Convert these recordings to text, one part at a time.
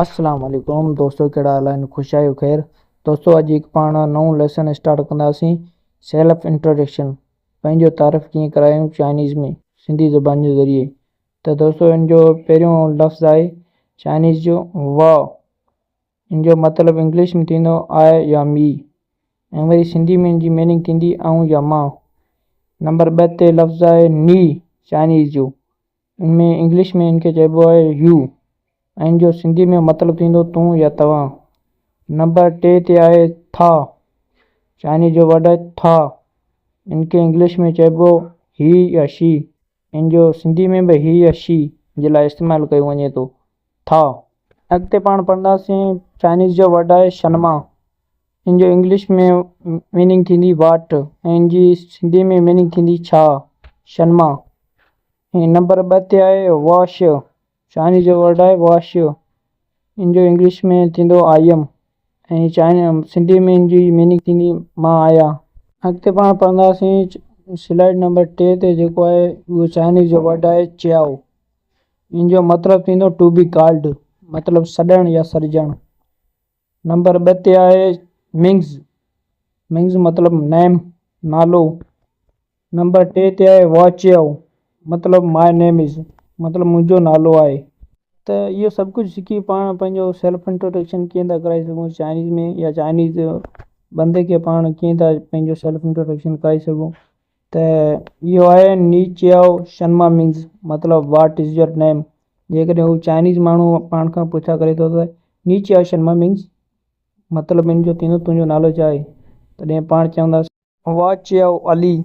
اسلام عليڪم دوستو ڪهڙا حال آهن خوش آهيو خير دوستو اڄ هڪ پاڻ نئون ليسن اسٽارٽ ڪنداسين سيلف انٽروڊڪشن پنهنجو تعارف ڪيئن ڪرايون چائنيز ۾ سنڌي زبان جي ذريعي ته دوستو ان جو پهريون لفظ آهي چائنيز جو وا ان جو مطلب انگلش ۾ ٿيندو آء يا مي ۽ وري سنڌي ۾ ان جي ميننگ ٿيندي آئون يا مان نمبر 2 تي لفظ آهي ني چائنيز جو ان ۾ انگلش ۾ ان کي چئبو آهي يو ۽ ان جو سنڌي ۾ مطلب ٿيندو تون يا توهان. نمبر 3 تي آهي ٿا. چائنيز جو ورڊ آهي ٿا. ان کي انگلش ۾ چئبو هي يا شي. ان جو سنڌي ۾ به هي يا شي جي لاء استعمال ڪيو وڃي ٿو. ٿا. اڳتي پاڻ پڙهنداسين چائنيز جو ورڊ آهي شنما. ان جو انگلش ۾ ميننگ ٿيندي واٽ ۽ ان جي سنڌي ۾ ميننگ ٿيندي ڇا. شنما. ۽ نمبر 2 تي آهي واش. چائنيز جو ورڊ آهي واش. ان جو انگلش ۾ ٿيندو I M ۽ Sindhi ۾ ان جي ميننگ ٿيندي مان آهيان. اڳتي پاڻ پڙهنداسين سلائيڊ نمبر 3 تي جيڪو آهي اهو چائنيز جو ورڊ آهي چيائو. ان جو مطلب ٿيندو ٽو بي ڪالڊ مطلب سڏڻ يا سڏجڻ. نمبر 2 تي آهي منگز. منگز مطلب نيم نالو. نمبر 3 تي آهي واچيو مطلب ماء نيم از مطلب منهنجو نالو آهي. ته اهو سڀ ڪجهه سکي پاڻ پنهنجو سيلف انٽروڊڪشن ڪيئن ٿا ڪرائي سگهون چائنيز ۾ يا چائنيز بندي کي پاڻ ڪيئن ٿا پنهنجو سيلف انٽروڊڪشن ڪرائي سگهون ته اهو آهي ني چيائو شنما منگز مطلب what is your name جيڪڏهن هو چائنيز ماڻهو پاڻ کان پڇا ڪري ٿو ته ني چيائو شنما منگز مطلب ان جو ٿيندو تنهنجو نالو ڇا آهي تڏهن پاڻ چونداسين. وا چيائو علي،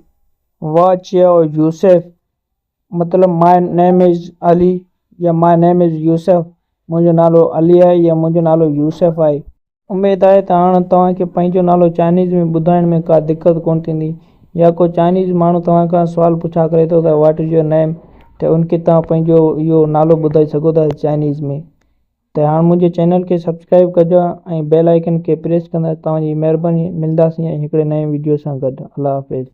وا چيائو يوسف مطلب ماء نيم از علي يا ماء نيم از يوسف منهنجو نالو علي آهي يا منهنجو نالو يوسف آهي. اميد آهي ته هاڻ توهان کي پنهنجو نالو چائنيز ۾ ٻڌائڻ ۾ ڪا دقت ڪونه ٿيندي يا ڪو چائنيز ماڻهو توهان کان سوال پڇا ڪري ٿو ته what is your name ته ان کي توهان پنهنجو اهو نالو ٻڌائي سگهو ٿا چائنيز ۾. ته هاڻ منهنجي چينل کي سبسڪرائب ڪجو ۽ بيل آئيڪن کي پريس ڪندا توهان جي مهرباني ملداسين ۽ هڪڙي نئين وڊيو سان گڏ الله حافظ.